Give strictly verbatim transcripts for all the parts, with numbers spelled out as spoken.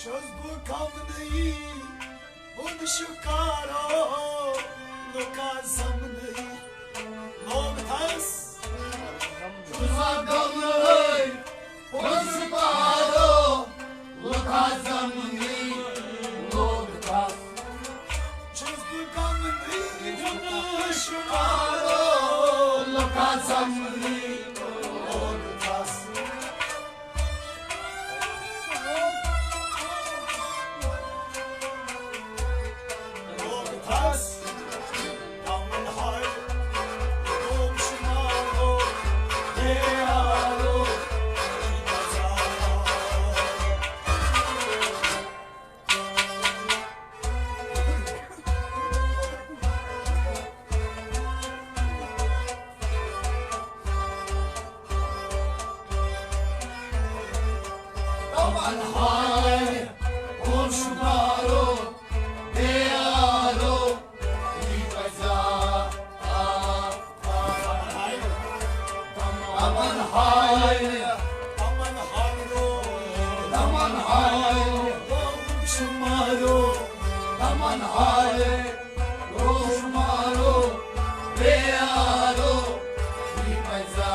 چھُس بہٕ غمنٕے، وُنہِ شُکارو لُکا زمنٕے۔ لوگ تھس۔ چھُس بہٕ غمنٕے، وُنہِ شُکارو لُکا زمنٕے۔ لوگ تھس۔ چھُس بہٕ غمنٕے، وُنہِ شُکارو لُکا زمنٕے۔ لوگ تھس۔ دَپان ہاے، کُس مارو، بے یارو، یہِ پَزا۔ دَپان ہاے، دَپان ہاے، دَپان ہاے، کُس مارو، دَپان ہاے، کُس مارو، بے یارو، یہِ پَزا۔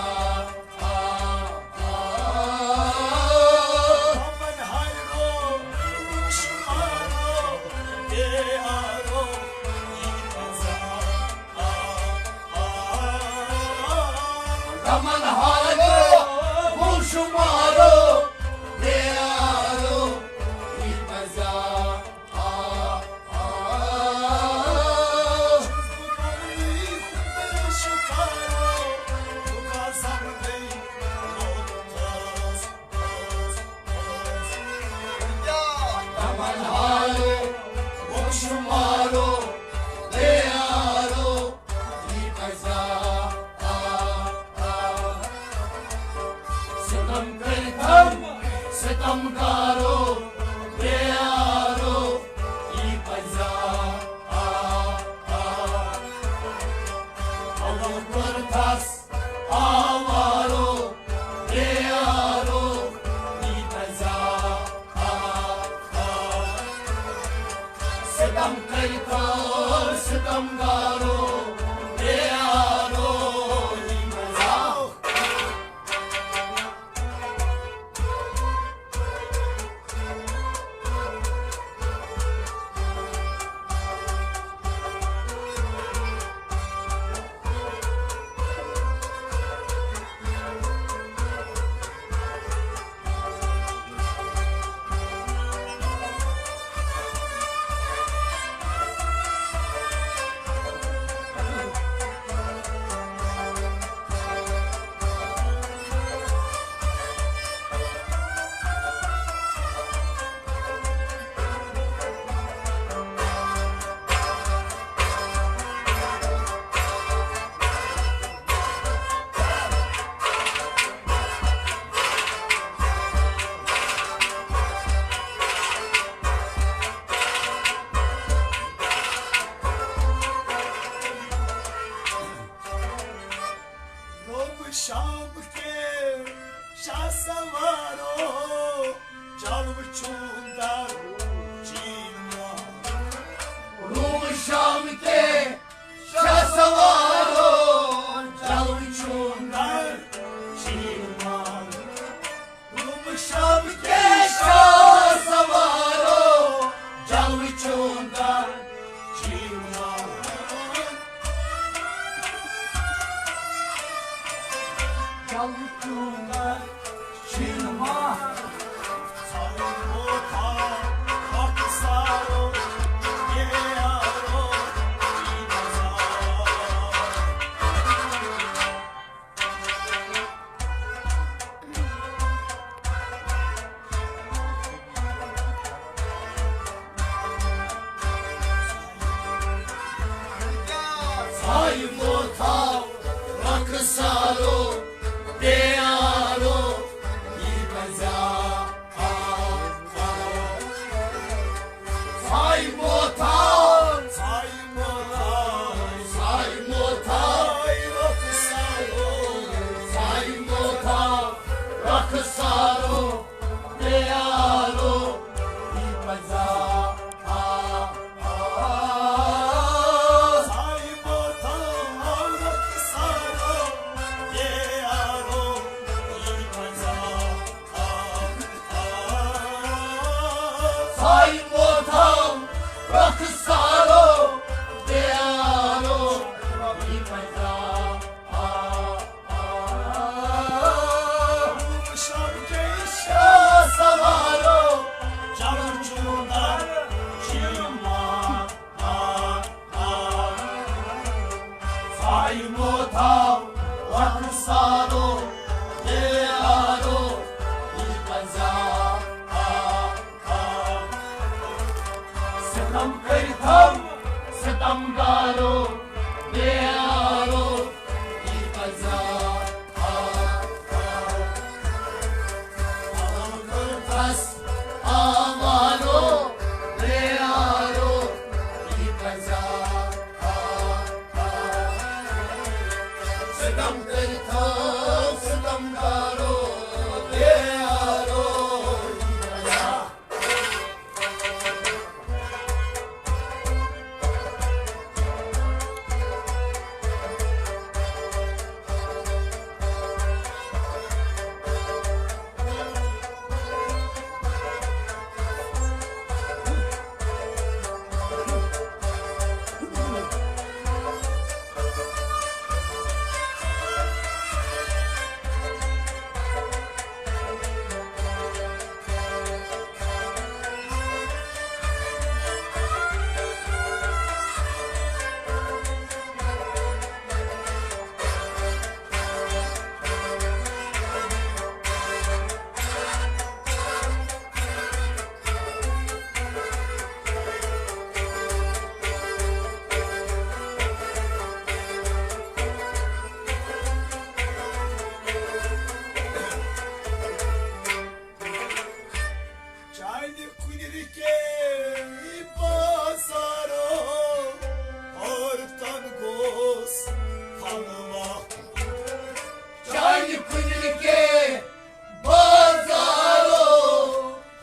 دَپان ہاے، کُس مارو، بے یارو، یہِ پَزا۔ ستم کٔرتم ستم کارو، بے یارو، یہِ پزا۔ اول کٔرتھس آوارو، بے یارو، یہِ پزا۔ ستم کٔرتو ستم کارو، بے یارو، یہِ پزا۔ روب شام کے شاہ سوارو، جلو چون در چین ما۔ روب شام کے شاہ سوارو، جلو چون در چین ما۔ روب شام کے شاہ سوارو، سارو، دیارو، یہِ پزا، آ، آ۔ ساے موتھا، ساے موتھا، ساے موتھا، ساے موتھا، رخ سارو، دیارو، یہِ پزا، آ، آ۔ ساے موتھا، رخ سارو، دیارو، یہِ پزا، آ، آ۔ ساے موتھا، رخ سارو، دیارو، یہِ پزا، آ، آ۔ شاہ سوارو، چلو چوندر، چیما، آ، آ۔ ساے موتھا، رخ سارو، دیارو، یہِ پزا، آ، آ۔ ستم کٔرتھم، ستم دارو، دیارو، یہِ پزا، آ، آ۔ ستم کٔرتھس، آوارو، دیارو، یہِ پزا، آ، آ۔ ستم کٔرتھو، ستم دارو، دیارو، یہِ پزا۔ چانہِ کُنرِ کے بازارو، عورتن گوس حلوا۔ چانہِ کُنرِ کے بازارو،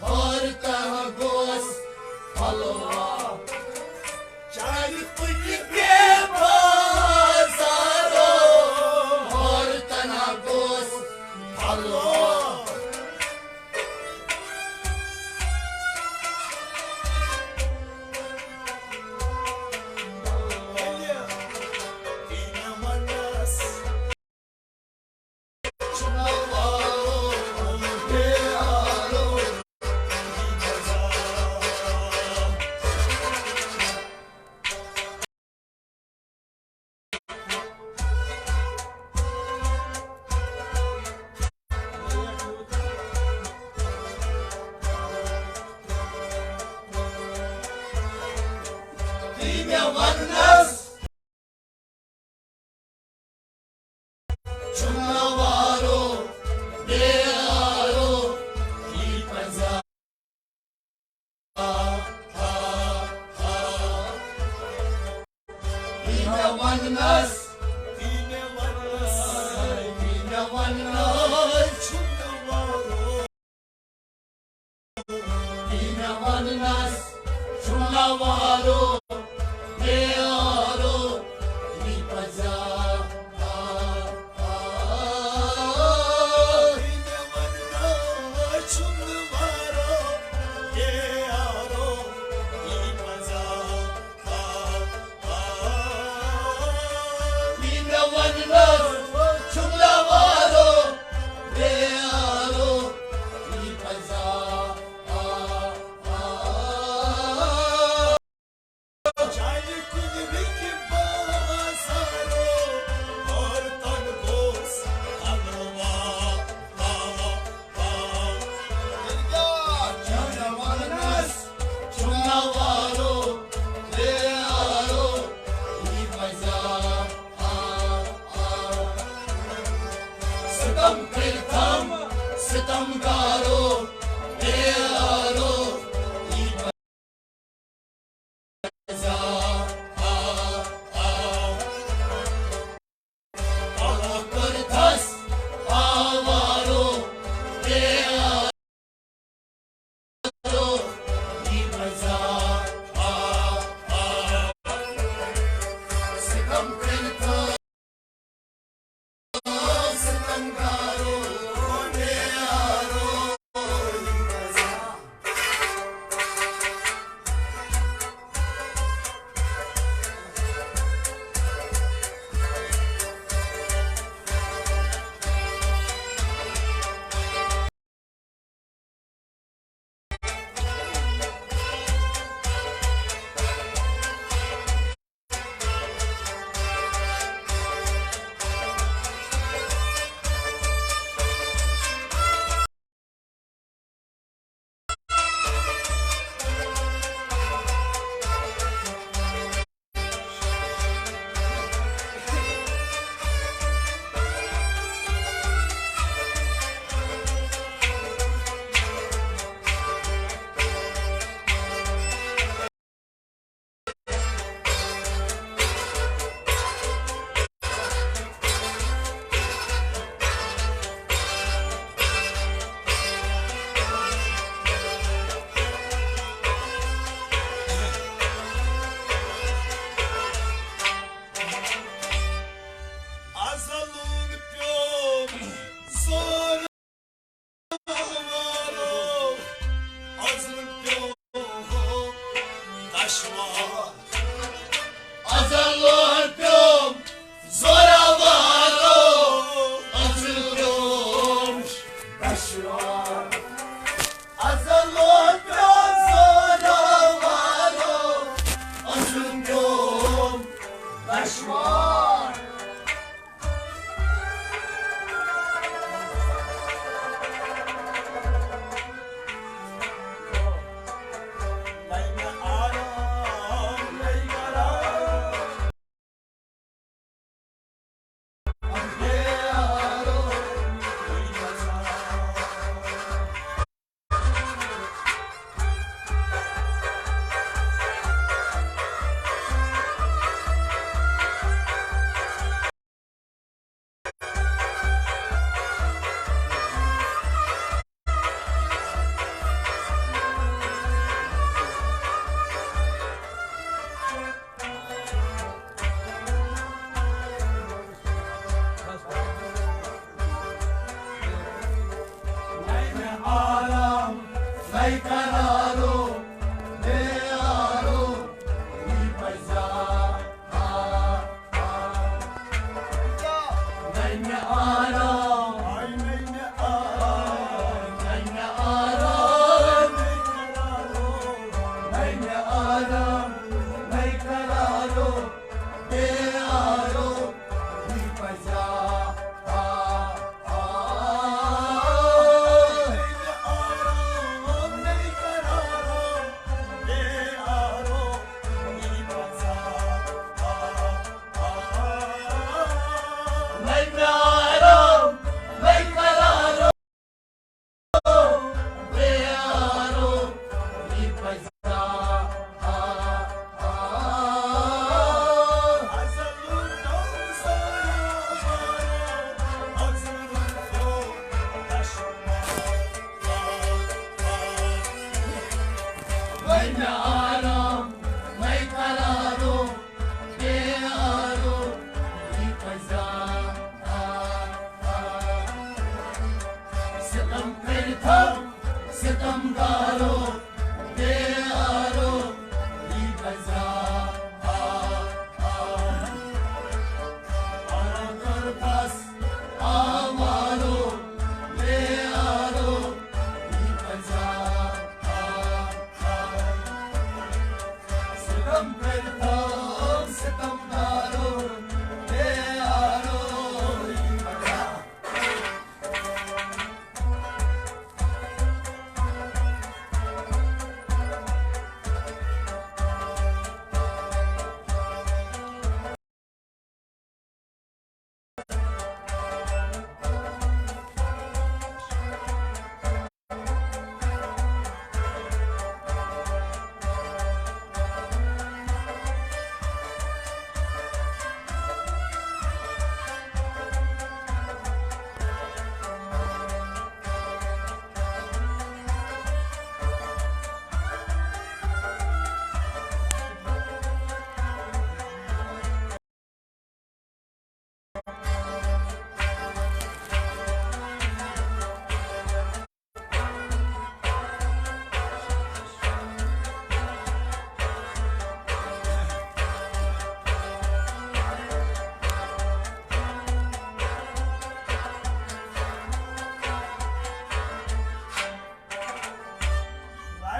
عورتن گوس حلوا۔ چانہِ کُنرِ کے بازارو، عورتن گوس حلوا۔ تہٕ مےٚ وَننَس چھُنہٕ وارو، بیارو، یہِ پَزا۔ تہٕ مےٚ وَننَس، تہٕ مےٚ وَننَس، تہٕ مےٚ وَننَس چھُنہٕ وارو۔ تہٕ مےٚ وَننَس چھُنہٕ وارو، بیارو، یہِ پَزا۔ تہٕ مےٚ وَننَس چھُنہٕ وارو، بیارو، یہِ پَزا۔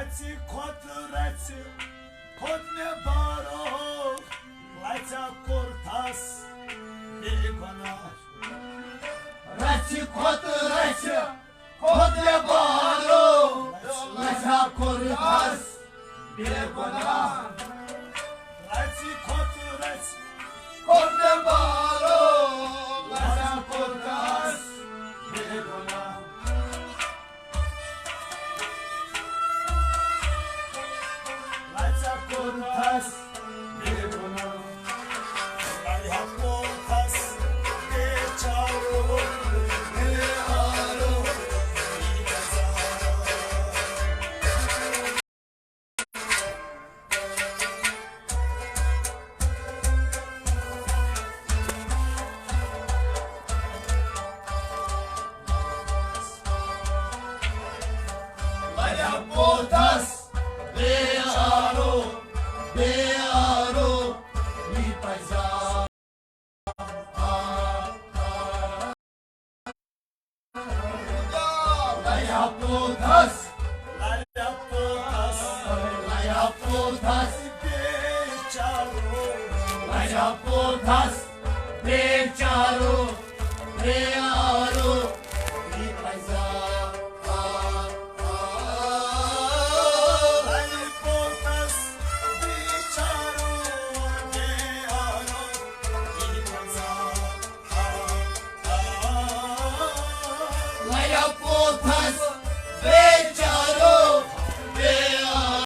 رَژِ کھۄتہٕ رَژِ کھوٚت مےٚ بارو، لَژھا کوٚرتھَس بے گۄناہ۔ رَژِ کھۄتہٕ رَژِ کھوٚت مےٚ بارو، لَژھا کوٚرتھَس بے گۄناہ۔ رَژِ کھۄتہٕ رَژِ کھوٚت مےٚ بارو، لَژھا کوٚرتھَس بے گۄناہ۔ لَژھا کوٚرتھَس بے گۄناہ۔ لَژھا کوٚرتھَس بے چارو، بے آرو، بے گۄناہ۔ لَژھا کوٚرتھَس بے آرو، بے آرو، یہِ پَزِ۔ لَژھا کوٚرتھَس، لَژھا کوٚرتھَس، لَژھا کوٚرتھَس، بے چارو۔ لَژھا کوٚرتھَس بے چارو، بے آرو، یہِ پَزِ۔ لَژھا کوٚرتھَس بے چارو، بے آرو، یہِ پَزِ۔ لَژھا کوٚرتھَس بے چارو، بے آرو۔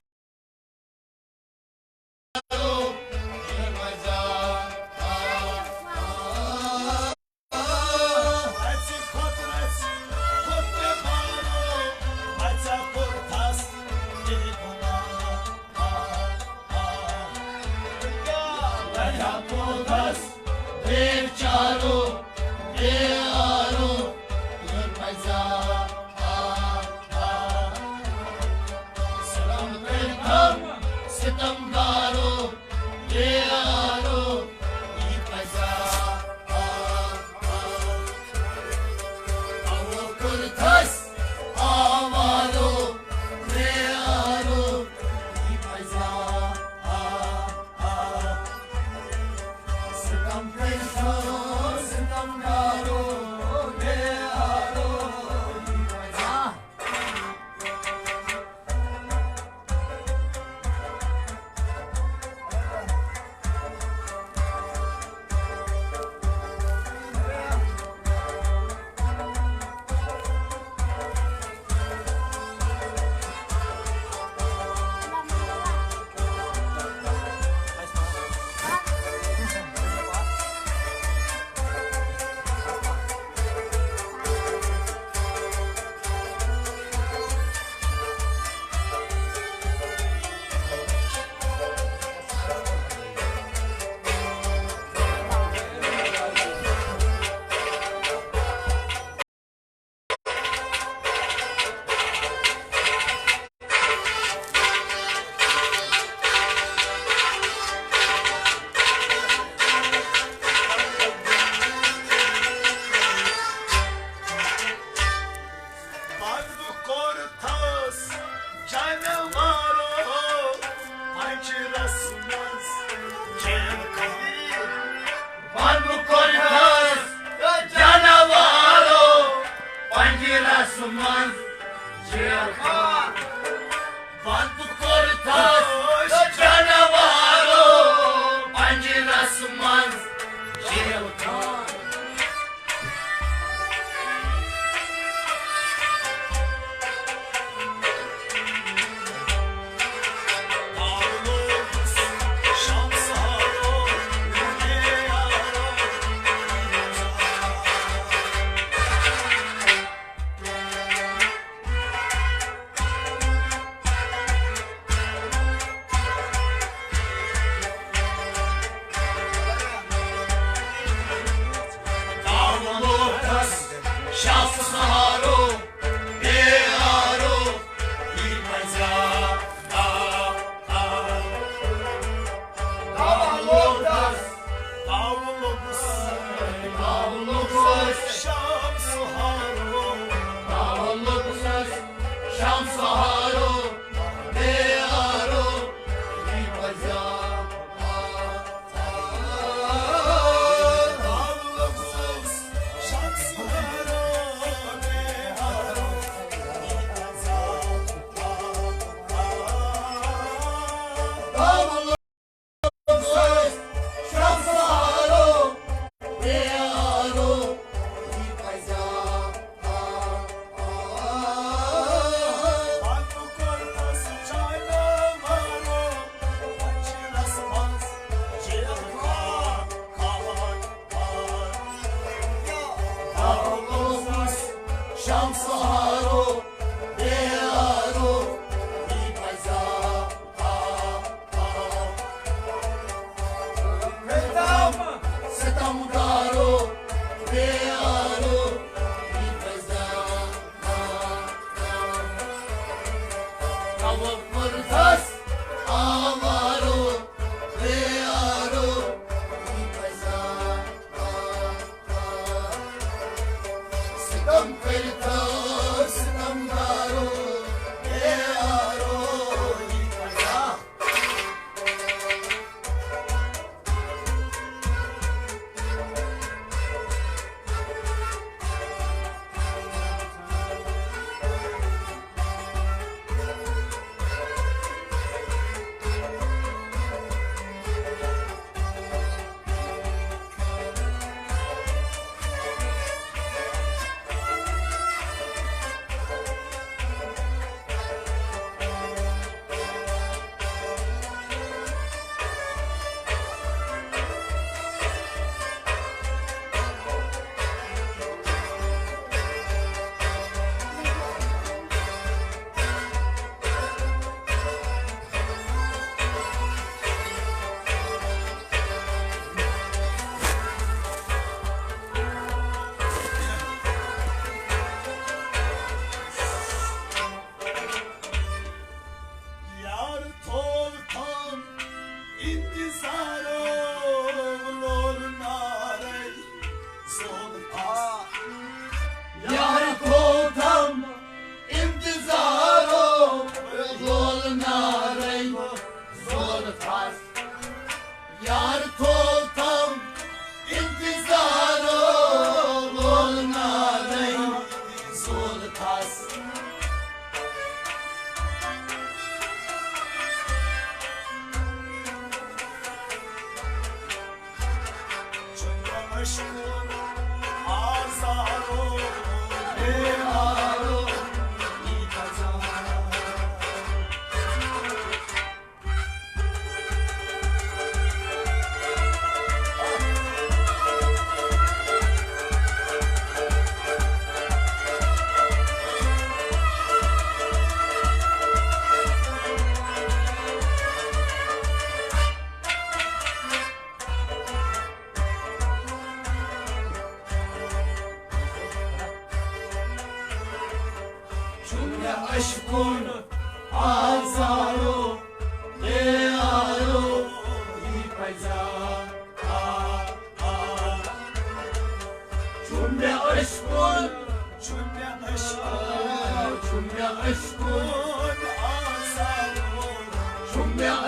جانوارو پنجرس منٛز جیل خان۔ بند کوٚرہس جانوارو پنجرس منٛز جیل خان۔ بند کوٚرہس جانوارو پنجرس منٛز جیل خان۔ شاہ سہارو، بے آرو، یہِ پزا، آ، آ۔ داوود دس، داوود دس، داوود دس، شاہ سہارو، داوود دس، شاہ سہارو، بے آرو، یہِ پزا، آ۔ شمس ہارو، بے آرو، بی پزا، آ، آ۔ ستم، ستم دارو، بے آرو، بی پزا، آ، آ۔ توکل دس، آوارو، بے آرو، بی پزا، آ۔ ستم کٔرِتھ ستم دارو، اے آرو، یہِ پزا۔ یار تھوو تھم انتظارو، لول نارے زول پاس۔ یار تھوو تھم انتظارو، لول نارے زول پاس۔ یار تھوو تھم انتظارو، لول نارے زول پاس۔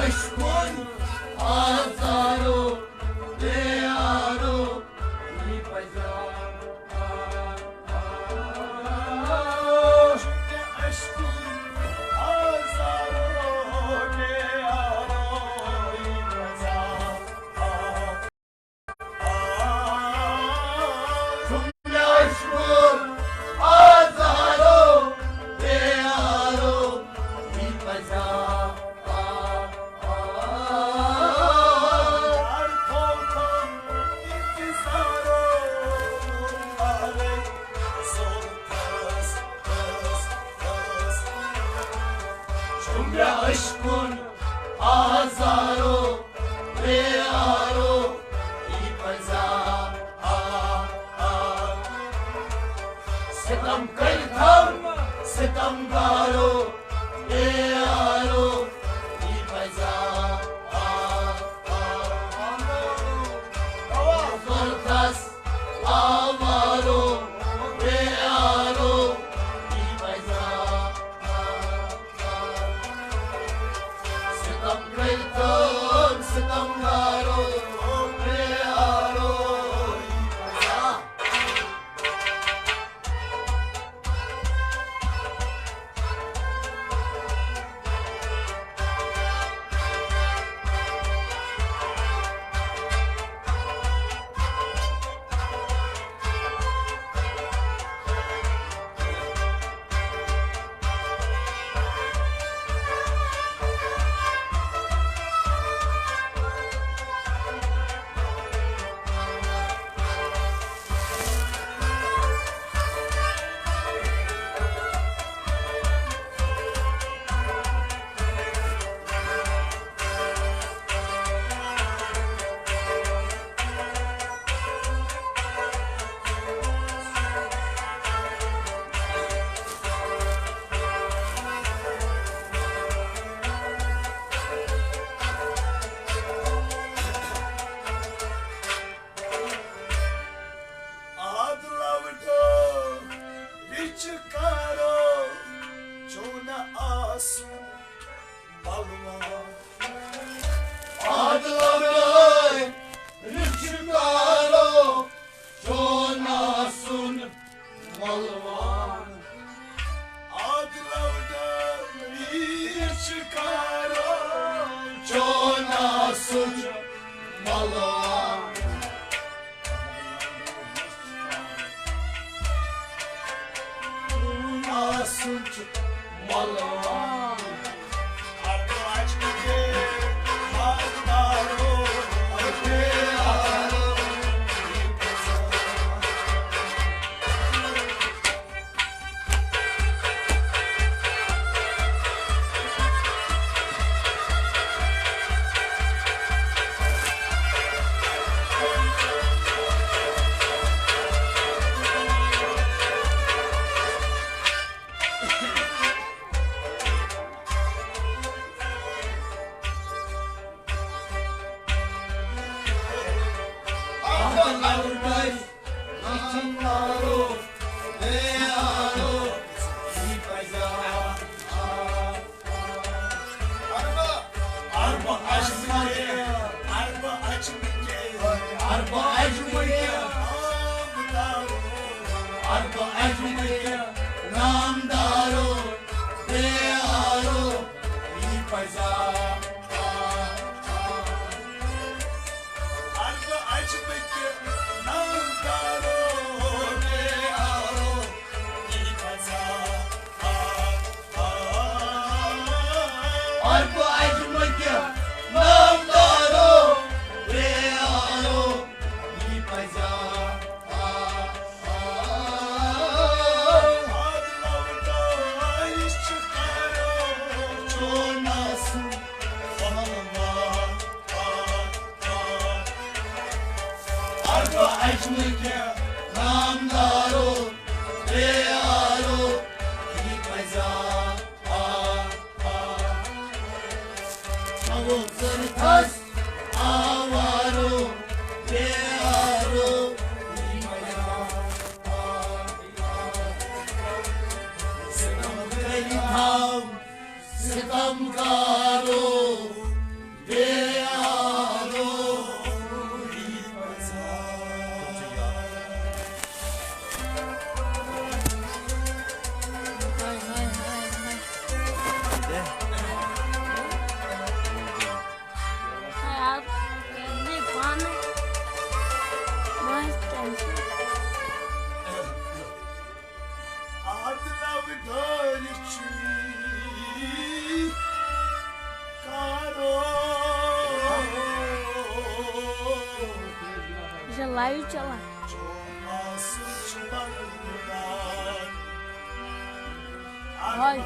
عشقن آزارو، بے آرو، یہ پزا۔ عشقن آزارو، بے آرو، یہ پزا۔ جملہ عشقن آزارو، بے آرو، یہ پزا۔ عشقن آزارو، بے آرو، یہ پزا۔ ستم کر تھم، ستم گارو، بے آرو، یہ پزا۔ آوارو، بے آرو، یہ پزا۔ ستم کر تھم، ستم گارو، بے آرو، یہ پزا۔ آد لوڈو رچ کارو، چون آسن بلوان۔ آد لوڈو رچ کارو، چون آسن بلوان۔ آد لوڈو رچ کارو، چون آسن بلوان۔ آسُن چھُ مۄلوان۔ نامدارو، بے آرو، یہ پزا۔ عرب عجم کے نامدارو، بے آرو، یہ پزا۔ عرب عجم کے نامدارو، بے آرو، یہ پزا۔ ستم کارو، آیو چلان۔ ہاے۔